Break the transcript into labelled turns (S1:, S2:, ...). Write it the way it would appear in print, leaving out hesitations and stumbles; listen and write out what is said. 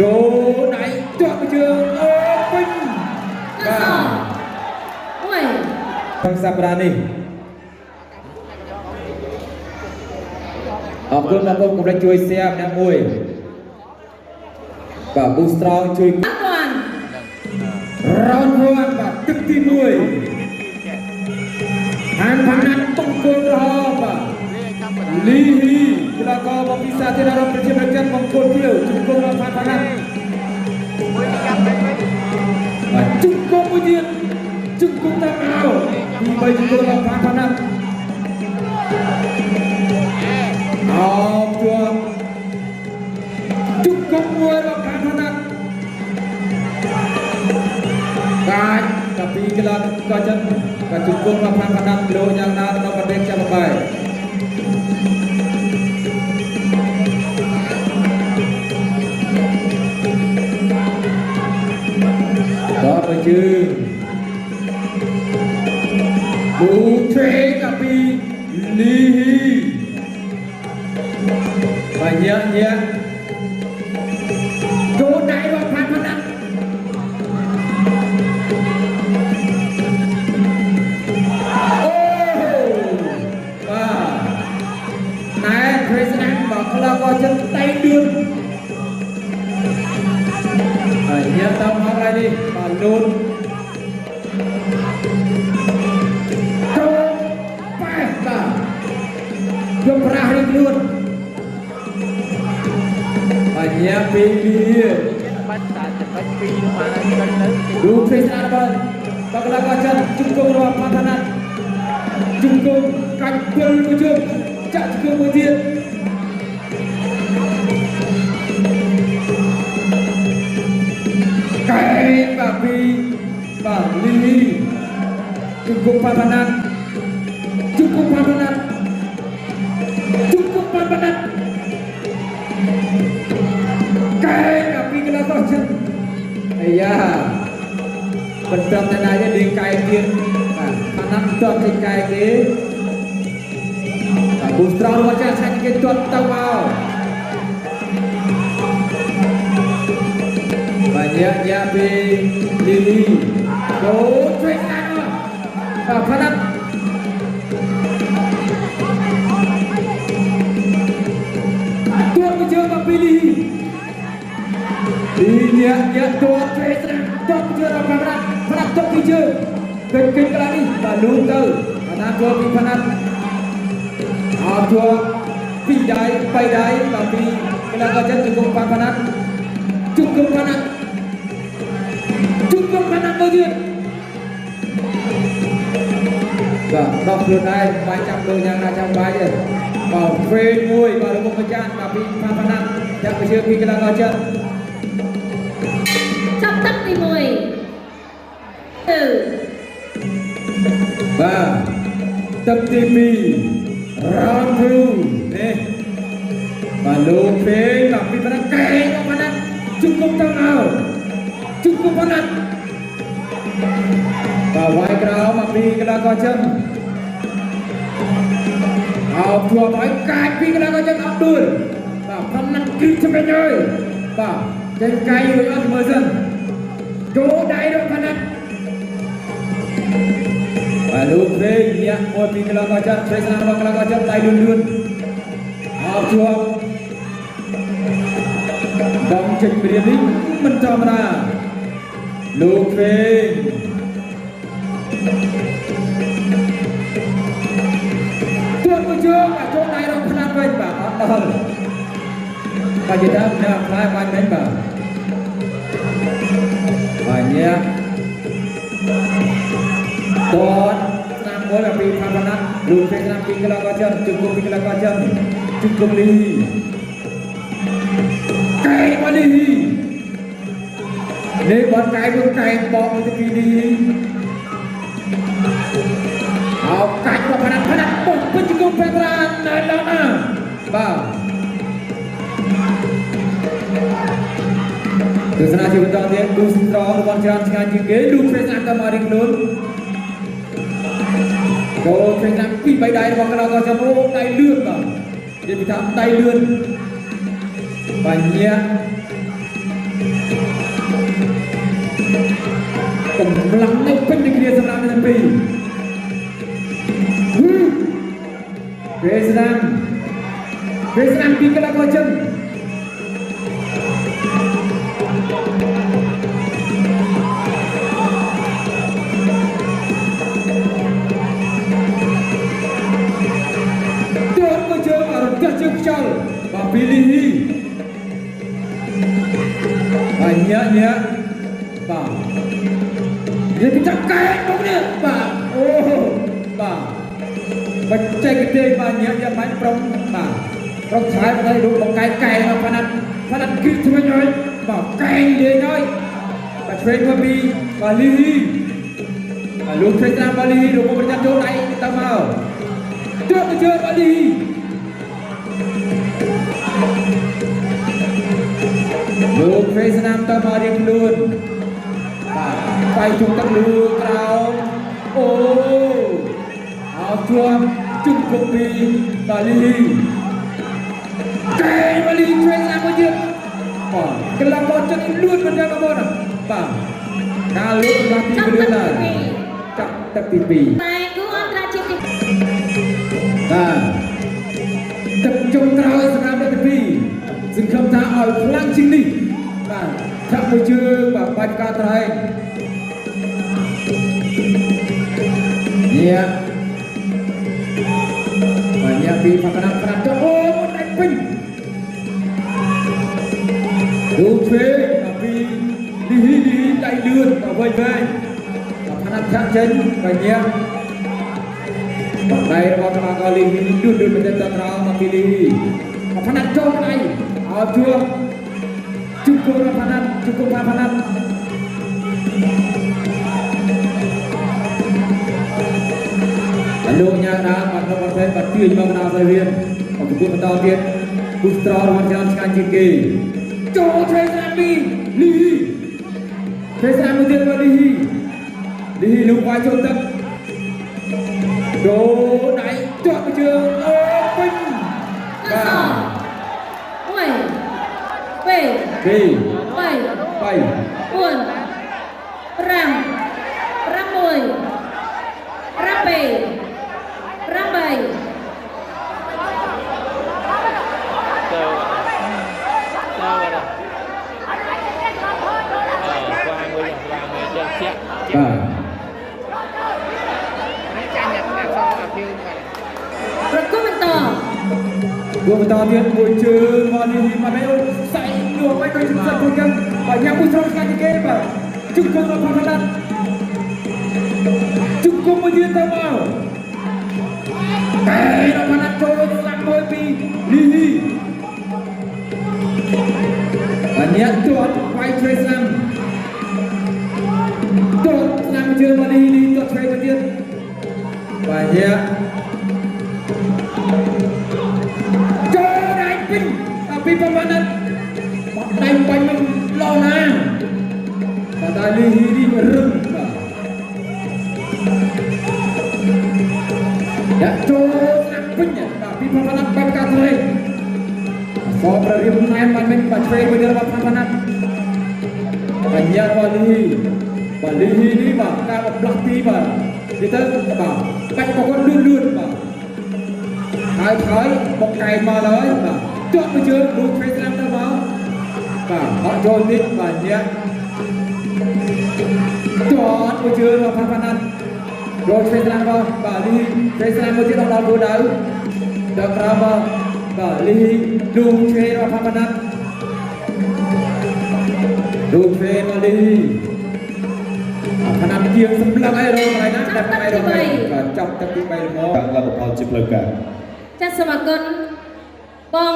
S1: ចូលដៃជាប់ជើងអូពេញ
S2: កា
S1: បាទ
S2: សមួយ
S1: ក្នុងសប្តាហ៍នេះអរគុណបងប្អូនកុំភ្លេចជួយ share ម្នាក់មួយបាទ Boost Strong ជួយ
S2: ពាន់
S1: round 1បាទទឹកទី1ហានផាណាត់បង្គោលក្រហមបាទលីហ៊ីកីឡាករមកពីសាធារណរដ្ឋប្រជាមានិតចិនបង្គោលខៀវជង្គង់របស់ផានផាណាត់បាទជង្គង់មួយទៀតជង្គង់តាមមកពីបីជង្គង់របស់ផានផាណាត់អោបជាប់ជង្គង់មួយរបស់ផានផាណាត់ កាចកាពីកីឡាក៏ចិនក៏ជង្គង់មកផានផាណាត់លោយ៉ាងណាក្នុងប្រទេសចាំបាយដល់ទៅជើងប៊ូឆេកាពីលីហ៊ីបាញ៉ាញ៉ាចូលដៃរបស់ផានផាណាត់ អូបាទណែគ្រីស្ណាំបើក្លកចិនតៃឌឿនហើយញ៉ាំតមកហើយនេះបាទលូនចូលប៉ែបាទយកប្រាស់រៀងខ្លួនបាទញ៉ាំពីលី
S3: បាច់តាបាច់ពីរនោះបានហើយទៅទៅ
S1: រូបគ្រីស្ណារបស់បើក្លកចិនជង្គង់របស់ផាថាណាត់ជង្គង់កាច់ពិលមួយជើងចាក់ជង្គង់មួយទៀត កែបាទពីបាទលីលីជង្គង់ផាណាត់ជង្គង់ផាណាត់ជង្គង់ផាណាត់កែបាទពីកន្លងកោះចិនអាយ៉ាបន្តតែណាយលីងកែទៀតបាទផាណាត់តចេញកែគេបាទប៊ូស្ត្ររបស់ចាស់ឆាច់គេទាត់ទៅមក បាទញាក់ញាក់ពីលីលីចូលជួយស្ដាប់បាទផាណាត់ទួតមួយជើងមកពីលីលីញាក់ញាក់ទួតជួយស្ដាប់ទួតមួយជើងដល់ផាណាត់ផាណាត់ទុកពីជើងកិច្ចកិច្ចកន្លែងនេះបាទលូនទៅផាណាត់ចូលពីផាណាត់អត់ជួពីរដៃបីដៃបាទពីកីឡាករចិនជង្គង់ផាណាត់ជង្គង់ផាណាត់ ជង្គង់ផាណាត់មួយទៀតបាទដោះខ្លួនឯងបាយចាប់ដូចយ៉ាងណាចាំបាយទេបាទវេមួយបាទរបស់ម្ចាស់បាទពីផានផាណាត់ចាប់ទៅជើងពីកីឡាករចិន
S2: ចាប់ទឹកទី1ទៅ
S1: បាទទឹកទី2 round 2នេះបាទលោកពេងបាទពីផាណាត់កែងផាណាត់ជង្គង់ទៅអោជង្គង់ផាណាត់បាទវាយក្រោមមកពីកីឡាករចិនអោជួបឲ្យកាចពីកីឡាករចិនអត់ដួលបាទផាណាត់គឺឆ្មេញហើយបាទចេញកាយរួចអត់មើលសិនចូលដៃរបស់ផាណាត់ បាទលោកពេងញាក់មួយពីកីឡាករចិនស្រីស្នារបស់កីឡាករចិនដៃលឿនលឿនអោជួបបងចេញព្រាមនេះមិនធម្មតាលោកពេងទួតមួយជើងបាទចូលដៃរកផ្នែកវិញបាទអត់ដល់បាទនិយាយថាអ្នកខ្លាយបានមែនបាទបាទញាក់ តតស្នាមមួយបាទពីផាផាណាត់លូពេស្នាមពីកីឡាករចិនជង្គង់ពីកីឡាករចិនជង្គង់លីកែបលីនេះបនកែវាកែបកមួយទៅពីលីអោកាច់មកផាណាត់ផាណាត់ពុកពេញជង្គង់ពេត្រាណែឡណាបាទទស្សនាជាបន្តទៀតឌូស្ត្រងរបស់ច្រើនឆ្ងាយជាងគេលូពេស្នាមតាមមករៀងខ្លួន ចូលឃើញតាមពីរបីដៃរបស់កីឡាករចិនអូដៃលឿនបាទនិយាយពីថាដៃលឿនបាទញាក់ កម្លាំងនៅពេញនឹងគ្នាសម្រាប់អ្នកទាំងពីរហឺពេលស្ដាំពេលស្ដាំពីកីឡាករចិន ទាត់មួយជើងរំទះជើងខ្យល់បាទពីលីហ៊ីបាទញាក់ញាក់បាទនិយាយពីចាប់កែមកនេះបាទអូបាទបច្ចេកទេសបាទញាក់ញាក់បាញ់ប្រុងបាទប្រុងឆាយមកឲ្យរូបបង្កែកែមកផាណាត់ផាណាត់គ្រឹះឆ្វេងហើយបាទកែងលេងហើយបាទឆ្វេងមកពីបាទលីហ៊ីបាទលោកឆ្វេងតាមបាទលីហ៊ីលោកប្រចាំចូលដៃទៅមក ទាត់ទៅជើងបាលីលោកវេសនាមទៅមករៀងខ្លួនបាទបាយជុំទឹកលឺក្រោមអូអោជួបជុំគុំពីបាលីកែបាលីវេសនាមមួយទៀតបាទកន្លងមកចិត្តលួចមិនដឹងបងប្អូនបាទការលួចរបស់ទី
S2: ចាប់
S1: ព្រឿ
S2: ទឹក
S1: ន
S2: ទី
S1: ចាប់ទឹកទី2
S2: 2តែគូអន្តរជាតិទី
S1: បាទទឹកចុងក្រោយសម្រាប់អ្នកទី2សង្ឃឹមថាឲ្យខ្លាំងជាងនេះបាទធាក់មួយជើងបាទបាច់ការត្រែងញ៉ាបាទញ៉ាពីផកណាត់ប្រាត់ទៅអូមុនដាច់ពេញឌូទ្វេបាទពីលីហ៊ីលីហ៊ីដៃលឿនបាទវិញវិញបាទផាណាត់ធាក់ចេញបាទញ៉ា បណ្ដៃរបស់ក្បាលកលីលឿនលឿនមែនទែនតត្រោមកពីលីអផាណាត់ចូលដៃឲ្យជួបជុំគោផាណាត់ជុំគោផាណាត់លោកញ៉ាដាបាត់នៅប្រទេសបាត់ទាញមកកណ្ដាលសៃវៀនអបគួតបន្តទៀតគូស្ត្ររបស់ច្រើនឆ្ងាញ់ជាងគេចូលឆ្វេងស្រាំពីលីឆ្វេងស្រាំមួយទៀតមកលីលីលោកវាយចូលទឹក ដូដៃទាត់មួយជើងអូពេញ
S2: កស1 2
S1: 2
S2: 3
S1: 3
S2: 4 5 6 7 8
S3: ទៅទៅបាទអឺស្វាមួយស្វាមួយចឹងជាក់
S1: បាទ
S3: ចាញ់អាសងអាភៀវបាទ
S2: ប្រគំបន្ត
S1: គួរបន្តទៀតមួយជើងមកនេះមកនេះអូសៃនួមិនដូចសិតគួរចឹងបាទញ៉ាំមួយស្រោមឆ្ងាញ់ជាងគេបាទជុំគុំរបស់ផាណាត់ជុំគុំមួយទៀតទៅមកតែដល់ផាណាត់ចូលស្លាប់មួយពីលីលីបាទញាក់ទាត់វាយឆ្វេងស្នាមទាត់ស្នាមជើងមកលីលីទាត់ឆ្វេងទៅទៀតបាទញាក់ ចូលដៃពេញដល់ពីប្រមាណណាបត់ដៃបាញ់មិនលោណាបាទតែលីហ៊ីនេះរឹងបាទដាក់ចូលស្នាប់ពេញបាទពីប្រមាណណាបែបការត្រេកសប្ររៀមណែនបានមិនបាទឆ្វេងមួយទៀតរបស់ប្រមាណណាបញ្ញារបស់លីហ៊ីបាទលីហ៊ីនេះបាទការបំផ្លាស់ទីបាទនិយាយទៅបាទបាច់បកគាត់លឿនលឿនបាទ ហើយហើយបុកកែងមកហើយបាទជាប់មួយជើងលូឆ្វេងស្ដាំទៅមកបាទហក់ចូលតិចបាទញាក់ជាប់មួយជើងមកផាផាណាត់ចូលឆ្វេងស្ដាំមកបាទលីឆ្វេងស្ដាំមួយទៀតដល់ដល់គោលដៅដល់ក្រោមមកបាទលីលូឆ្វេងរបស់ផាផាណាត់លូឆ្វេងមកលីផាណាត់ជាងសម្លឹងអីរងកន្លែងណាតែផ្នែករងបាទចាប់ទឹកទី3ល្មម
S4: លទ្ធផលជាផ្លូវការ
S2: ចាត់សូមអរគុណបង